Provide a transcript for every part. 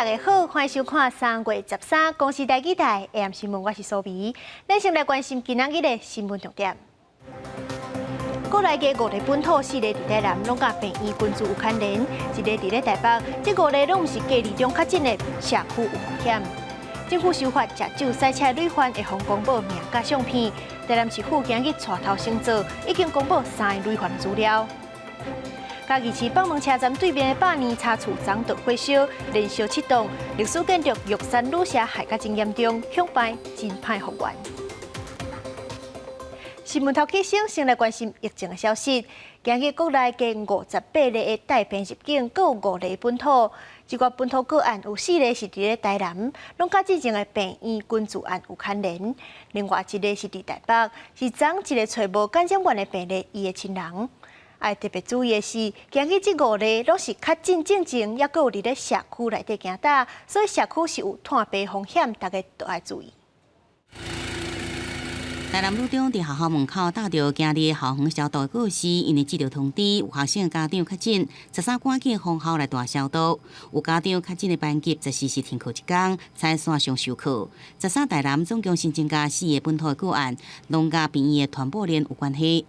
大家好，歡迎收看3月13公視台語台 AM 新聞，我是蘇美。咱先來關心今仔日的新聞重點。國內嘅五例本土，四個佇台南，攏佮病院群組有牽連，一个佇咧台北。這五例攏毋是隔離中確診的，社區有風險。政府修法，食酒駛車累犯會予公布名佮相片。台南市府今日帶頭先做，已經公布三个累犯資料。嘉義市北門車站對面的百年茶厝昨著火燒，連燒七棟，歷史建築玉山旅社害甲真嚴重，恐怕真歹復原。新聞頭起先，先來關心疫情的消息。今日國內加58例的帶病入境，閣有五例本土。這個本土個案有四例是佇咧台南，攏佮之前的病院群組案有牽連。另外一例是佇台北，是昨一个揣無感染源的病例，伊的親人。愛特別注意的是，今日這五例攏是確診進前，猶閣有佇咧社區內底行動，所以社區是有傳播風險，大家都愛注意。台南女中佇學校門口搭著今日校園消毒的告示，因為接著通知有學生家長確診，十三趕緊封校來大消毒。有家長確診的班級，十四是停課一工，採線上授課。十三台南總共新增加四个本土的個案，攏佮病院的傳播鏈有關係。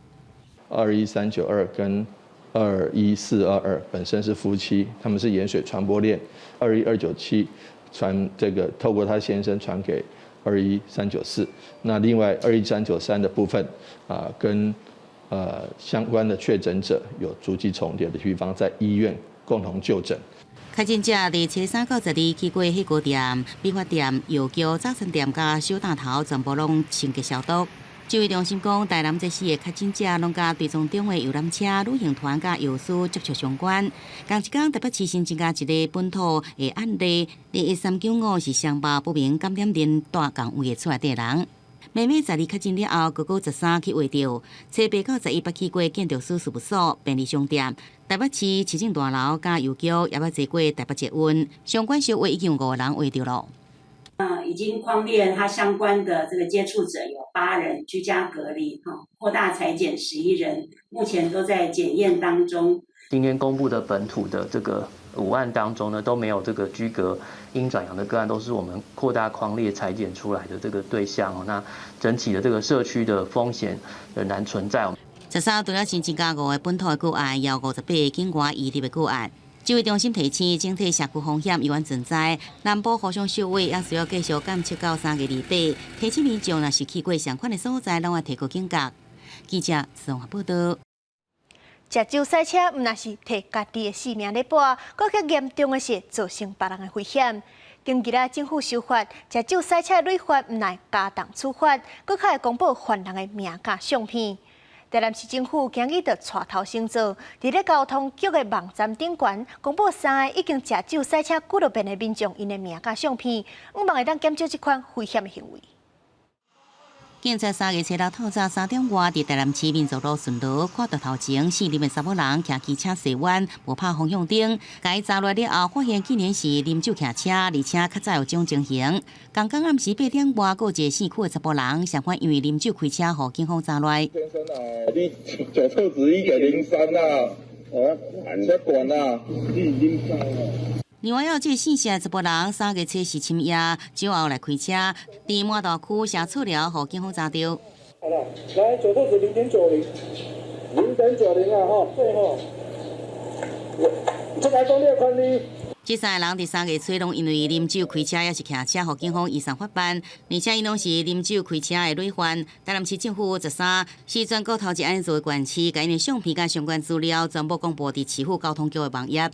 21392跟21422本身是夫妻，他們是沿水傳播鏈。21297傳這個透過他先生傳給21394，那另外21393的部分啊，跟相關的確診者有足跡重疊的地方，在醫院共同就診。確診者佇初三到十二去過火鍋店、美髮店、藥局、早餐店佮小大頭，全部攏清潔消毒。指揮中心講，台南這四个確診者攏佮追蹤中的遊覽車、旅行團佮藥師接觸相關。仝一工台北市新增加一个本土的案例，21395是雙目不明感染鏈蹛仝位的厝內底人。妹妹十二確診了後，哥哥十三去畫著，初八到十一捌去過建築師事務所、便利商店、台北市市政大樓佮郵局，也捌坐過台北捷運。相關小位已經有五個人畫著囉。已經匡列他相關的這個接觸者有八人居家隔離，哈，擴大採檢11人，目前都在檢驗當中。今天公布的本土的這個五案當中呢，都沒有這個居隔陰轉陽的個案，都是我們擴大匡列採檢出來的這個對象哦。那整體的這個社區的風險仍然存在。十三除了新增加五个本土的個案，也有58个境外移入的個案。指揮中心提醒，整體社區風險依然存在。南部互相受惠，也需要繼續監測到3月28。提醒民眾，若是去過相款的所在，攏愛提高警覺。記者綜合報道。食酒駛車，毋但是提家己的性命咧搏，閣較嚴重的是造成別人的危險。頂日啊，政府修法，食酒駛車累犯毋但加重處罰，閣較會公布犯人的名佮相片。台南市政府今日就帶頭先做，佇咧交通局的網站頂懸公布三个已經食酒駛車幾落遍的民眾𪜶的名佮相片，向望會當減少這款危險的行為。警察三月初六透早3點外，佇台南市民族路順路看著頭前四名的查某人騎機車踅彎，無拍方向燈，共伊查落了後，發現竟然是啉酒騎車，而且較早有這種情形。仝工暗時8點外，閣有一個姓區的查埔人，相款因為啉酒開車，予警方查來。先生啊，你酒測值1.03啊，哦，車管啊，你啉酒啊。另外，有這個姓謝的查埔人，3月初四深夜酒後來開車，佇滿大區寫錯了，予警方查著。好了，來酒測值0.90，0.90啊，吼，對吼。這個講你的權利。這三个人佇三月初攏因為啉酒開車，抑是騎車，予警方移送法辦，而且𪜶攏是啉酒開車的累犯。台南市政府十三是全國頭一按呢做的縣市，共𪜶的相片佮相關資料全部公布佇市府交通局的網頁。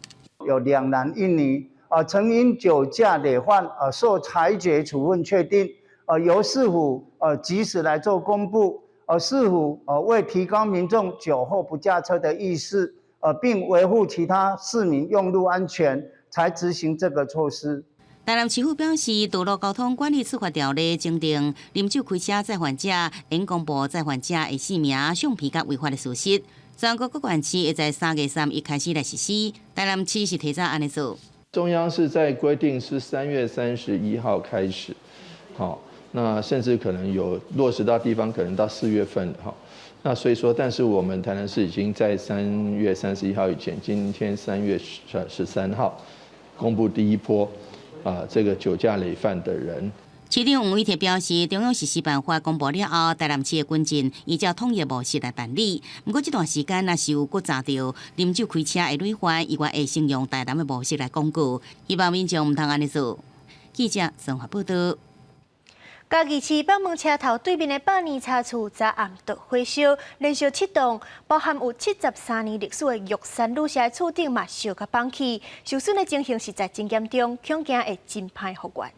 有兩男一女，啊，曾因酒駕累犯，受裁決處分確定，由市府及時來做公布，市府為提高民眾酒後不駕車的意識，並維護其他市民用路安全，才執行這個措施。台南市府表示，道路交通管理處罰條例增訂，啉酒開車載犯者應公布載犯者的姓名、相片佮違法的事實。全國各縣市會在3月31開始來實施。台南市是提早按呢做。中央是在規定是3月31號開始，好，那甚至可能有落實到地方，可能到4月份，哈。那所以說，但是我們台南市已經在3月31號以前，今天3月13號公布第一波。啊這個酒駕累犯的人。市長黃偉哲表示，中央實施辦法公布了後，台南市的軍進依照統一模式來辦理。毋過這段時間，若是有閣查著啉酒開車的累犯，伊會先用台南的模式來廣告，希望民眾毋通按呢做。記者綜合報道。嘉義市北門車頭對面的百年茶厝，昨暗著火燒，連續七棟，包含有73年歷史的玉山旅社的厝頂嘛燒甲崩去，受損的情形實在真嚴重，恐驚會真歹復原。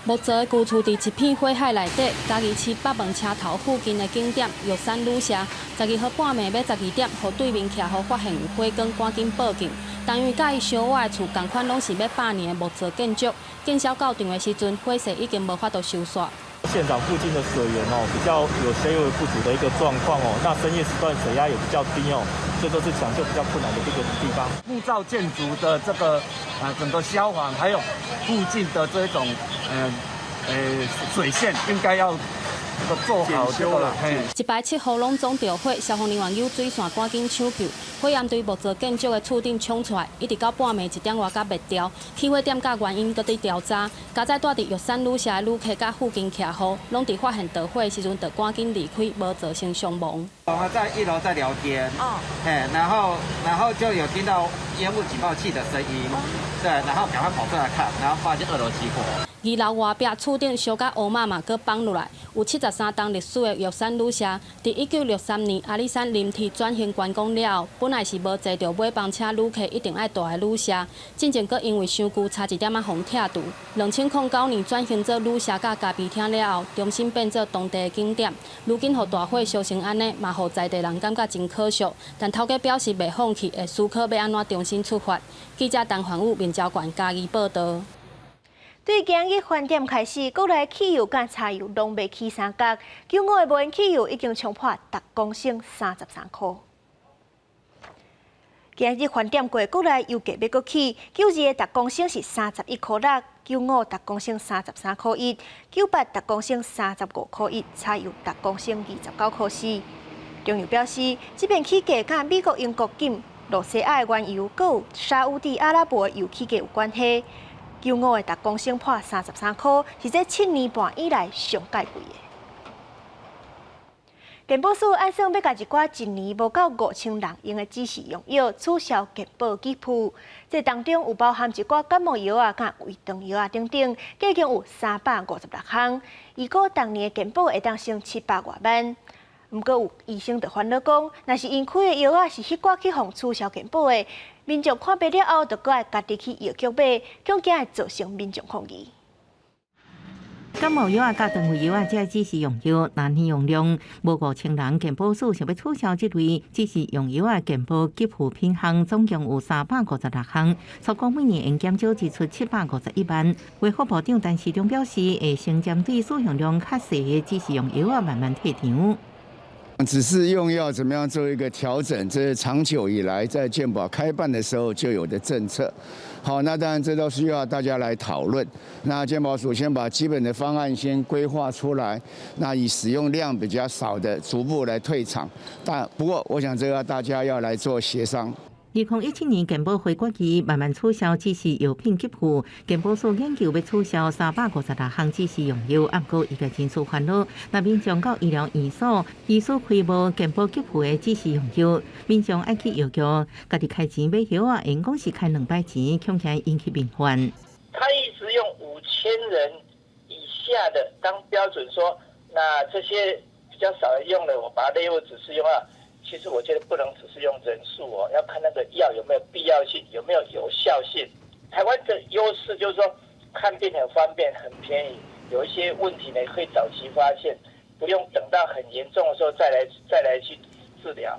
木造的舊厝佇一片火海內底，嘉義市北門車頭附近的景點玉山旅社，12號半暝欲12點，予對面徛戶發現有火光，趕緊報警。但因為佮伊相倚的厝仝款攏是欲100年的木造建築，警消到場的時陣，火勢已經無法度收煞。現場附近的水源哦，比較有些微不足的一個狀況哦，那深夜時段水壓也比較低哦，所以說是搶救比較困難的一個地方。木造建築的這個啊，整個消防還有附近的這種水線應該要這個做好這個。一排七號攏總著火，消防人員有水線趕緊搶救，火焰對木造建築的厝頂衝出來，一直到半暝1點外才滅掉。起火點佮原因閣佇調查。佳哉住佇玉山旅社的旅客佮附近徛戶，攏佇發現著火的時陣，就趕緊離開，無造成傷亡。我們在一樓在聊天，哦，然後就有聽到煙霧警報器的聲音，對，然後趕快跑出來看，然後發現二樓起火。二樓外壁厝頂燒甲烏麻麻，閣崩落來。有73冬歷史的玉山旅社，佇1963年阿里山林鐵轉型觀光了後，本來是無坐著尾班車旅客一定愛蹛的旅社，進前閣因為傷舊，差一點仔予拆除。2009年轉型做旅社佮咖啡廳了後，重新變做當地的景點。如今予大火燒成按呢，嘛予在地人感覺真可惜。但頭家表示袂放棄，會思考欲按怎重新出發。記者陳環武、面交縣嘉義報導。對今日翻點開始，國內汽油佮柴油攏袂起三角，95的無鉛汽油已經衝破逐公升33箍。今日翻點過，國內油價欲閣起，92的逐公升是31箍6，95逐公升33箍1，98逐公升35箍1，柴油逐公升29箍4。中油表示，這遍起價佮美國、英國禁羅西亞的原油，閣有沙烏地阿拉伯的油起價有關係。95的逐公升破33箍，是這7年半以來上蓋貴的。健保署按算欲共一寡一年無夠5000人用的指示用藥取消健保給付，這當中有包含一寡感冒藥啊、佮胃腸藥啊等等，計共有356項。預估逐年健保會當省700外萬。毋過有醫生就煩惱講，若是𪜶開的藥仔是彼寡去予取消健保的，民眾看病了後，就閣愛家己去藥局買，恐驚會造成民眾抗議。感冒藥仔佮腸胃藥仔，這指示用藥，若年用量無5000人，健保署想欲取消這類指示用藥仔健保給付品項，總共有356項，初估每年會減少支出751萬。衛福部長陳時中表示，會先針對使用量較細的指示用藥仔慢慢退場。指示用藥怎麼樣做一個調整？這是長久以來在健保開辦的時候就有的政策。好，那當然這都需要大家來討論。那健保署先把基本的方案先規劃出來，那以使用量比較少的逐步來退場。但不過，我想這個大家要來做協商。2017年健保會決議慢慢取消指示藥品給付，健保署研究欲取消356項指示用藥，毋過醫界人士煩惱，若民眾到醫療院所，醫師開無健保給付的指示用藥，民眾愛去藥局，家己開錢買藥仔，會講是開兩擺錢，恐驚引起民怨。他一直用5000人以下的當標準，說那這些比較少人用的，我把它列入指示用藥。其實我覺得不能只是用人數哦，要看那個藥有沒有必要性，有沒有有效性。台灣的優勢就是說，看病很方便、很便宜，有一些問題呢可以早期發現，不用等到很嚴重的時候再來去治療。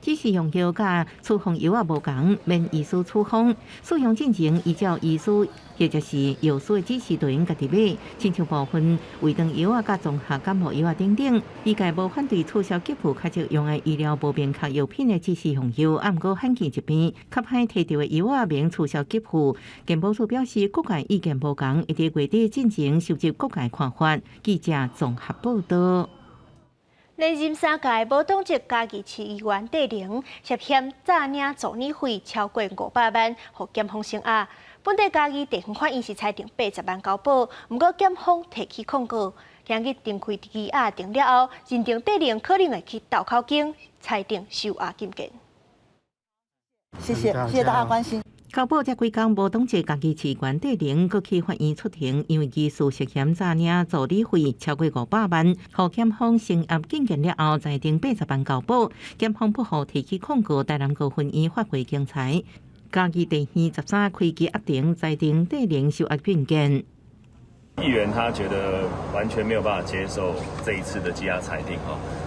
指示用藥佮處方藥仔無仝，免醫師處方，使用進前依照醫師或者是藥師的指示，就用家己買。親像部分胃腸藥仔佮綜合感冒藥仔等等，醫界無反對取消給付較少用的醫療無明確藥品的指示用藥，毋過罕見疾病較歹提著的藥仔免取消給付。健保署表示，各界意見無仝，會佇月底進前收集各界看法。記者綜合報導。連任三屆無黨籍嘉義市議員戴伶涉嫌詐領助理費超過500萬，予檢方聲押。本底嘉義地方法院是裁定80萬交保，毋過檢方提起控告，今日重開羈押庭了後，認定戴伶可能會去鬥口供，裁定收押禁見。謝謝，謝謝大家關心。交保這幾工無黨籍嘉義市議員戴伶閣去法院出庭，因為疑似涉嫌詐領助理費超過500萬，予檢方聲押禁見了後，裁定80萬交保。檢方不服提起控告，台南高分院發回重裁。嘉義地院13開羈押庭，裁定戴伶收押禁見。議員他覺得完全沒有辦法接受這一次的羈押裁定，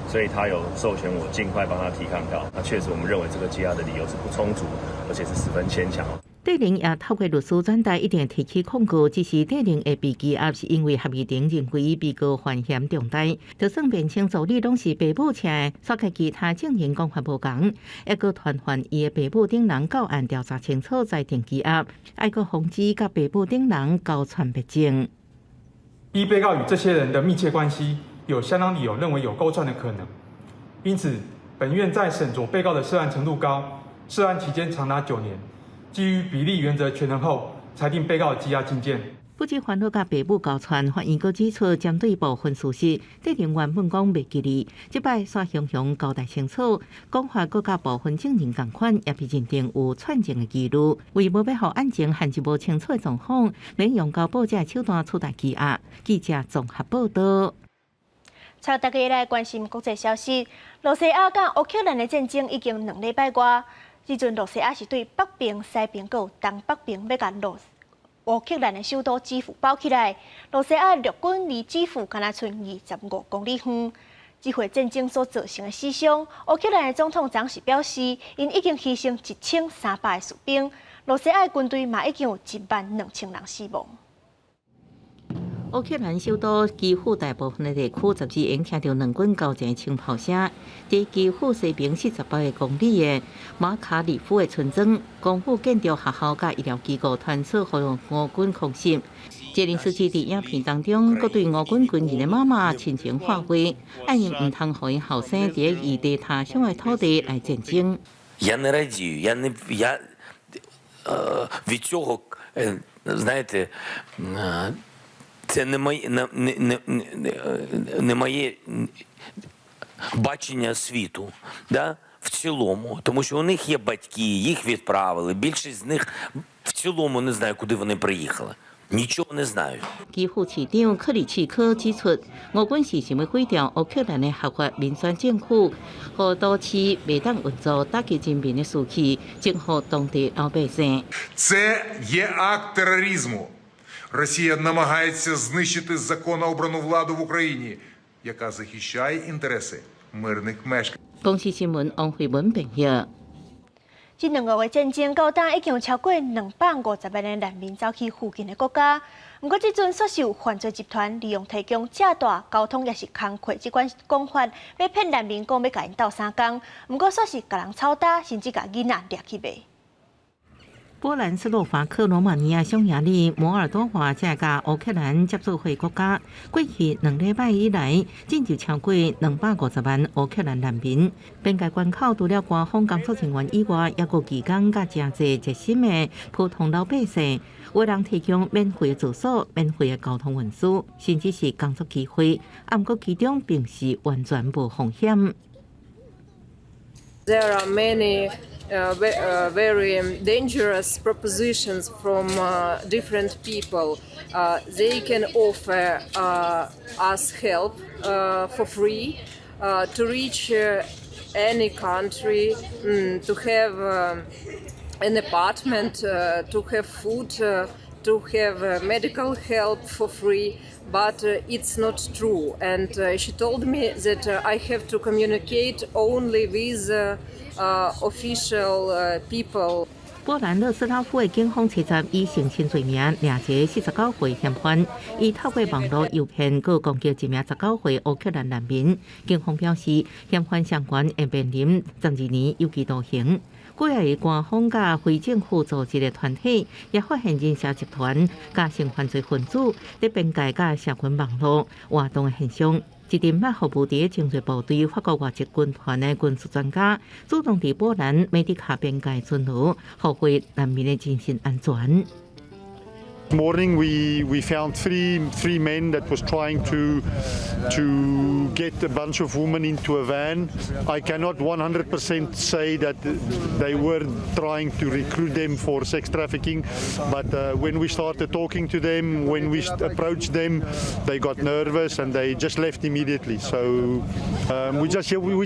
所以他有授權我盡快幫他提抗告。那確實，我們認為這個羈押的理由是不充足，而且是十分牽強。戴伶也透過律師轉達，一定提起控告，只是戴伶會被羈押，是因為合議庭認為被告犯嫌重大，就算辯稱助理攏是爸母請的，煞佮其他證人講法無仝，猶閣傳喚伊的爸母等人到案調查清楚，再定羈押，猶閣防止佮爸母等人交串別證。依被告與這些人的密切關係，有相當理由認為有勾串的可能，因此本院在審酌被告的涉案程度高，涉案期間長達9年，基於比例原則權衡後，裁定被告羈押禁見。不止煩惱佮爸母交串，法院閣指出，針對部分事實，戴伶原本講袂記得，這擺煞雄雄交代清楚，講法閣佮部分證人仝款，也被認定有串證的疑慮。為無欲予案情陷入無清楚的狀況，免用交保這手段取代羈押。記者綜合報道。帶大家來關心國際消息，羅西亞佮烏克蘭的戰爭已經2禮拜外，這陣羅西亞是對北邊、西邊閣有東北邊欲共烏克蘭的首都基輔包起來。羅西亞陸軍離基輔敢若賰25公里遠。這回戰爭所造成的死傷，烏克蘭的總統昨時表示，𪜶已經犧牲1300個士兵，羅西亞的軍隊嘛已經有1萬2千人死亡。烏克蘭首都基輔大部分的地區，12日聽著兩軍交戰槍炮聲。佇基輔西邊48公里的馬卡里夫的村莊，公府建築學校佮醫療機構傳出予烏軍空襲。澤連斯基佇影片當中，閣對烏軍軍人的媽媽深情喊話，愛𪜶毋通予𪜶後生佇異地他鄉的土地來戰爭。 Я не радію, я не я від цього, знаєте, це не моє бачення світу, да, в цілому. Тому що у них є батьки, їх відправили. Більшість з них в цілому не знає, куди вони приїхали. Нічого не знають. 基輔市長克里契科指出，烏軍是想欲毀掉烏克蘭的合法民選政府，予都市袂當運作，打擊人民的士氣，征服當地老百姓。 Це є акт тероризму. Росія намагається знищити законно обрану владу в Україні, яка захищає інтереси мирних мешканців. 公視新聞王慧文編譯。這2個月戰爭到今已經有超過250萬的難民走去附近的國家。毋過這陣煞是有犯罪集團利用提供借帶交通抑是工課這款講法，欲騙難民講欲共𪜶鬥相共。毋過煞是共人炒焦，甚至共囡仔掠去賣。波蘭、斯洛伐克、羅馬尼亞、匈牙利、摩爾多瓦這个烏克蘭接做伙國家，過去2禮拜以來，進入超過250萬烏克蘭難民。邊界關口除了官方工作人員以外，猶閣義工佮誠濟熱心的普通老百姓，有人提供免費的住所、免費的交通運輸，甚至是工作機會。啊，毋過其中並是完全無風險。 There are many very dangerous propositions from different people. They can offer us help for free to reach any country, to have an apartment, to have food, to have medical help for free. But it's not true. And she told me that I have to communicate only with official people. 波蘭勒斯拉夫的警方查查以性侵罪名掠一个49歲嫌犯，伊透過網路誘騙閣攻擊一名19歲烏克蘭難民。警方表示，嫌犯相關會面臨12年有期徒刑。幾仔個官方佮非政府組織的團體也發現人蛇集團佮性犯罪分子佇邊界佮社群網路活動的現象。一陣捌服務佇精銳部隊法國外籍軍團的軍事專家，主動佇波蘭美迪卡邊界巡邏，護衛難民的人身安全。 Morning, we found three men that was trying to get a bunch of women into a van. I cannot 100% say that they were trying to recruit them for sex trafficking, but when we started talking to them, when we approached them, they got nervous and they just left immediately. So we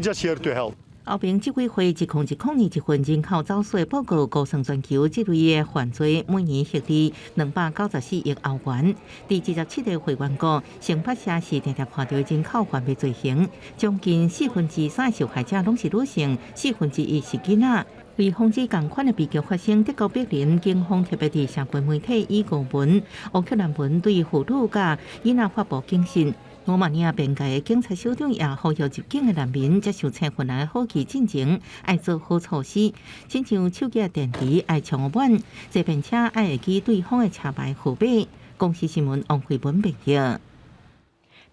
just here to help. 歐盟執委會2020年一份人口走私報告，估算全球這類的犯罪每年獲利294億歐元。佇27個會員國，上百城市定定看著人口販賣罪行，將近3/4受害者攏是女性，1/4是囡仔。為防止仝款的悲劇發生，德國柏林警方特別佇社群媒體以俄文、烏克蘭文對婦女佮囡仔發布警訊。羅馬尼亞邊界的警察首長也呼籲入境的難民接受青雲來的好奇進前，愛做好措施，親像手機的電池愛充滿，坐便車愛會記對方的車牌號碼。公視新聞王慧文編譯。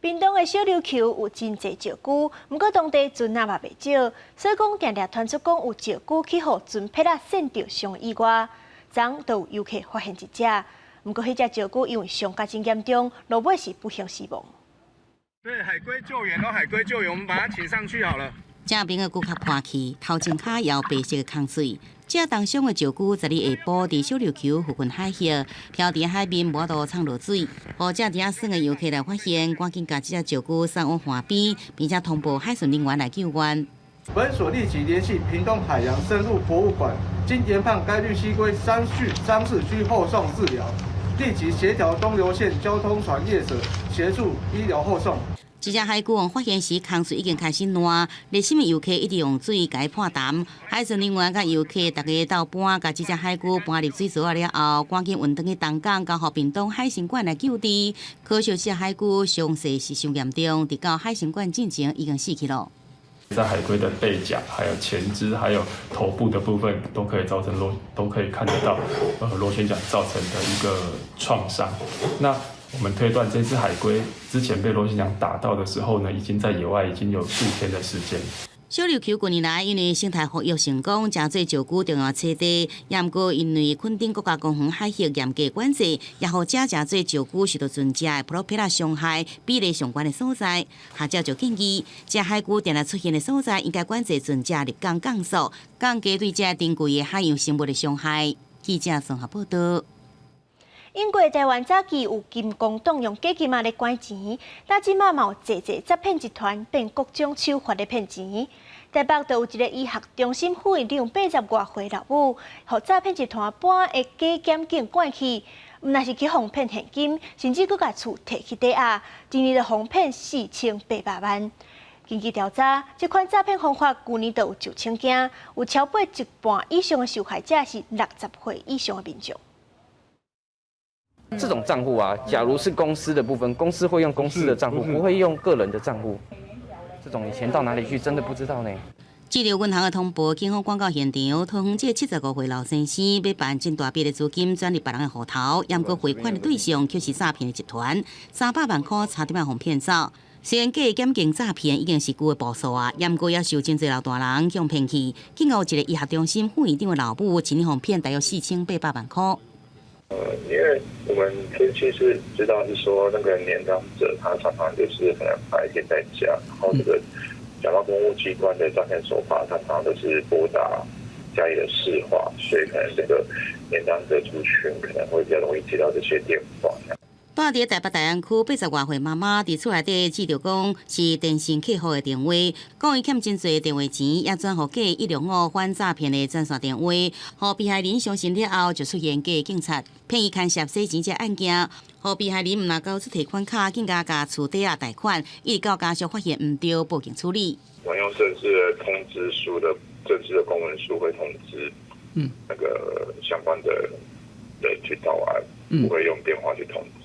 屏東的小琉球有真濟石龜，毋過當地船仔嘛袂少，所以講定定傳出講有石龜去予船撇仔搧著傷意外，昨就有遊客發現一隻，毋過彼隻石龜因為傷甲真嚴重，落尾是不幸死亡。對，海龜救援咯，海龜救援，我們把它請上去好了。正邊的龜殼破去，頭前跤有白色的空水。這重傷的石龜，昨日下晡佇小琉球附近海域，漂佇海面無法度衝落水，予正佇遐耍的遊客來發現，趕緊共這隻石龜送往岸邊，並且通報海巡人員來救援。本所立即聯繫屏東海洋生物博物館，經研判該綠蠵龜傷勢需後送治療，立即協調東琉線交通船業者協助醫療後送。這隻海龜發現時，空水已經開始爛，熱心的遊客一直用水共伊潑澹。海巡人員佮遊客逐家鬥搬，共這隻海龜搬入水槽了後，趕緊運轉去東港，交予屏東海生館來救治。可惜這隻海龜傷勢是傷嚴重，直到海生館進前已經死去了。在海龜的背甲、還有前肢、還有頭部的部分，都可以造成螺，都可以看得到，螺旋槳造成的一個創傷。那我們推斷，這隻海龜之前被螺旋槳打到的時候呢，已經在野外已經有數天的時間。小琉球近年來因為生態復育成功，誠濟石龜重要棲地，也毋過因為墾丁國家公園海域嚴格管制，也予遮誠濟石龜受到船隻的普羅皮拉傷害比例上懸的所在。學者就建議，這海龜定定出現的所在，應該管制船隻入港降速，降低對這珍貴的海洋生物的傷害。記者綜合報道。英國台灣早期有金光黨用假金仔咧拐錢，但這馬嘛有濟濟詐騙集團變各種手法咧騙錢。台北就有一個醫學中心副院長80外歲老母，予詐騙集團搬的假檢警拐去，毋但是去予騙現金，甚至閣共厝提去抵押，一年就予騙4800萬。根據調查，這款詐騙方法舊年就有9000件，有超過一半以上的受害者是60歲以上的民眾。這種賬戶啊，假如是公司的部分，公司會用公司的賬戶，不會用個人的賬戶。這種錢到哪裡去，真的不知道呢。接著銀行的通報，警方趕到現場，通風這75歲老先生欲辦真大筆的資金轉入別人的戶頭，毋過匯款的對象卻是詐騙的集團，300萬塊差點仔予騙走。雖然假檢警詐騙已經是舊的步數啊，毋過也受真濟老大人予騙去。警有一個醫學中心副院長的老母，一年予騙大約4800萬塊。因為我們天氣是知道是說那個年長者他常常就是可能白天在家，然後這個假冒公務機關的詐騙手法，他常常都是撥打家裡的市話，所以可能這個年長者族群可能會比較容易接到這些電話。住佇台北大安區80外歲媽媽佇厝內底接著講是電信客戶的電話，講伊欠真濟電話錢，也轉予假165反詐騙的專線電話，予被害人相信了後，就出現假警察騙伊牽涉洗錢這案件，予被害人毋但交出提款卡，更加共厝抵押貸款，一直到家屬發現毋對，報警處理。我用正式的通知書的正式的公文書會通知，那個相關的人去到案，不會用電話去通知。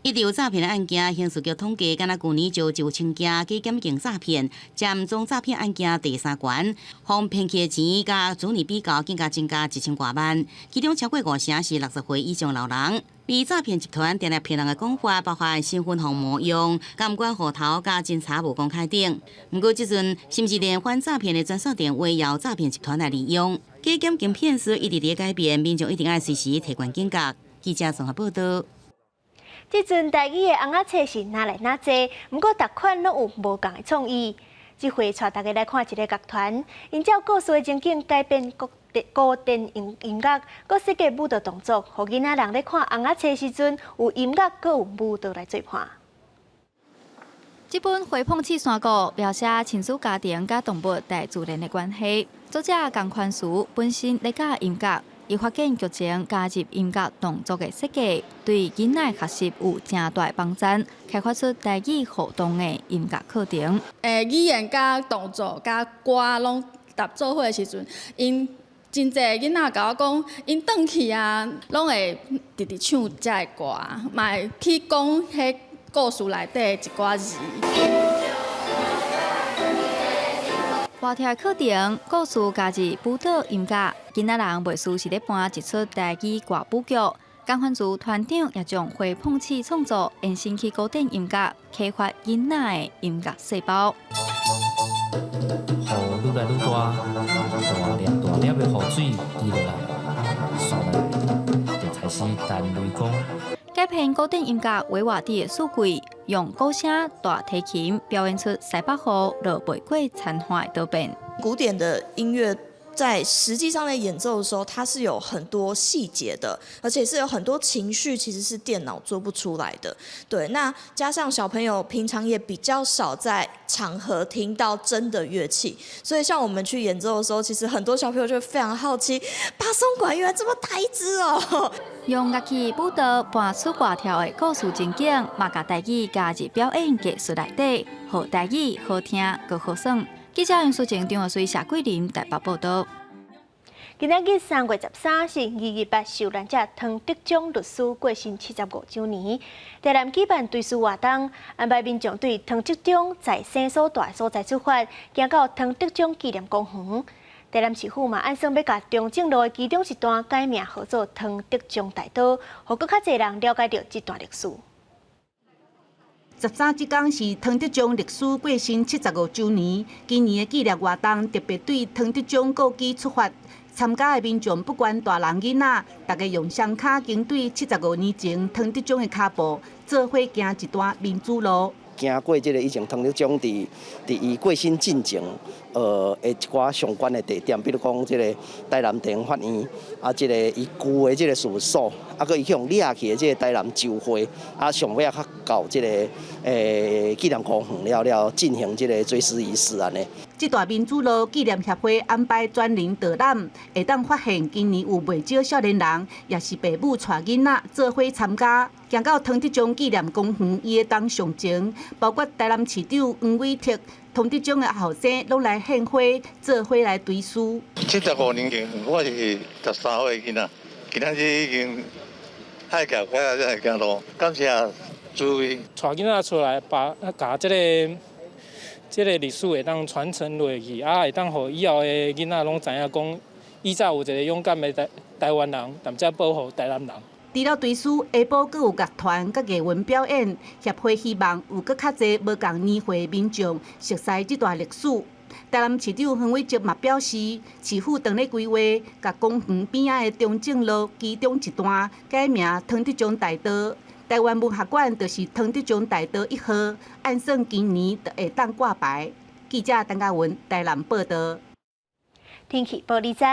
一直有詐騙的案件，刑事局統計，敢若舊年就1000件假檢警詐騙，佔總詐騙案件第三懸，予騙去的錢佮去年比較，更加增加1000外萬，其中超過五成是60歲以上老人。而詐騙集團定定騙人的講法，包括身份予冒用、監管戶頭佮偵查無公開等。毋過這陣，甚至連反詐騙的專線電話也由詐騙集團來利用。假檢警騙術一直佇改變，民眾一定愛隨時提懸警覺。記者綜合報道。這陣台語的尪仔冊是若來若濟，毋過逐款攏有無仝的創意。這回帶大家來看一个樂團，𪜶照故事的情景改編古典音樂，閣設計舞蹈動作，予囡仔人咧看尪仔冊時陣有音樂，閣有舞蹈來做伴。這本《花碰刺山谷》描寫親子家庭佮動物大自然的關係。作者江寬慈本身咧教音樂。伊發現劇情加入音樂動作的設計，對囡仔學習有誠大幫助，開發出台語互動的音樂課程。語言佮動作佮歌攏搭做伙的時陣，𪜶真濟囡仔共我講，𪜶轉去啊，攏會直直唱這个歌，嘛會去講彼故事內底的一寡字。活跳課程，故事加入舞蹈音樂，囡仔人袂輸是咧搬一齣台語歌舞劇。江寬慈團長也將花碰刺創作延伸去古典音樂，啟發囡仔的音樂細胞。雨愈來愈大，大粒大粒的雨水滴落來，紲落來就開始彈雷公。改編古典音樂《維瓦蒂的四季》，用鼓聲、大提琴表演出西北雨落袂過殘花的多變。古典的音樂在實際上在演奏的時候，它是有很多細節的，而且是有很多情緒，其實是電腦做不出來的。對，那加上小朋友平常也比較少在場合聽到真的樂器，所以像我們去演奏的時候，其實很多小朋友就非常好奇，巴松管原來這麼大一支哦。用樂器舞蹈搬出活跳的故事情景，嘛共台語加入表演藝術內底，予台語好聽閣好耍。記者楊淑晴、張學水、謝桂林台北報道。今仔日3月13是228受難者湯德章律師過身75週年，台南舉辦追思活動，安排民眾對湯德章在生所蹛的所在出發，行到湯德章紀念公園。台南市府嘛，按算欲共中正路的其中一段改名，號做湯德章大道，予閣較濟人了解著這段歷史。 13這工是湯德章律師過身75週年，今年的紀念活動特別對湯德章故居出發，參加的民眾不管大人囡仔，大家用雙跤跟對75年前湯德章的跤步，做伙行一段民主路。行過這个以前湯德章佇伊過身進前，的一寡相關的地點，比如講這个台南地方法院，啊，這个伊舊的這个事務所，啊，閣伊去予掠去的這个台南州會，啊，上尾仔較到這个紀念公園了了，進行這个追思儀式按呢。這段民主路紀念協會安排專人導覽，會當發現今年有袂少少年人，也是爸母帶囡仔做伙參加，行到湯德章紀念公園，伊會當上前，包括台南市長黃偉哲、湯德章的後生，攏來獻花，做伙來追思。75年前，我是13歲囡仔，今仔日已經海峡開啊，才會行路，感謝諸位。帶囡仔出來，把共這个。這个歷史會當傳承落去，啊，會當予以後的囡仔攏知影講，以前有一个勇敢的台灣人，踮遮保護台南人。除了追思，下晡閣有樂團佮藝文表演。協會希望有閣較濟無仝年歲的民眾熟悉這段歷史。台南市長黃偉哲嘛表示，市府正咧規劃，共公園邊仔的中正路其中一段改名湯德章大道。台灣文學館就是湯德章大道1號，按算今年就會當掛牌。記者陳嘉文台南報道。天氣報你知，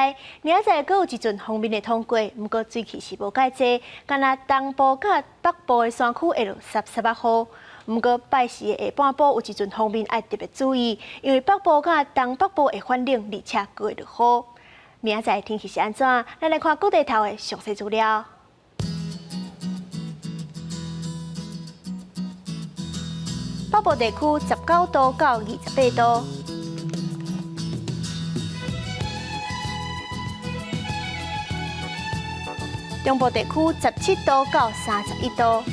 明仔載閣有一陣鋒面會通過，毋過水汽是無蓋濟，干焦東部佮北部的山區會落濕濕仔雨。毋過拜四的下半晡有一陣鋒面愛特別注意，因為北部佮東北部會反冷，而且閣會落雨。明仔載天氣是按怎？咱來看各地頭的詳細資料。北部地區19度到28度，中部地區17度到31度，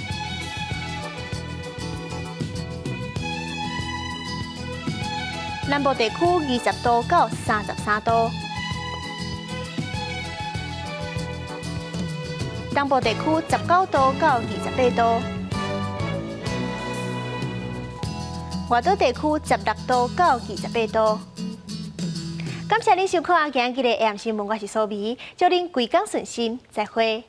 南部地區20度到33度，東部地區19度到28度，外島地區16度到28度。感謝您收看今日的 AM 新聞，我是蘇美，祝您規工順心，再會。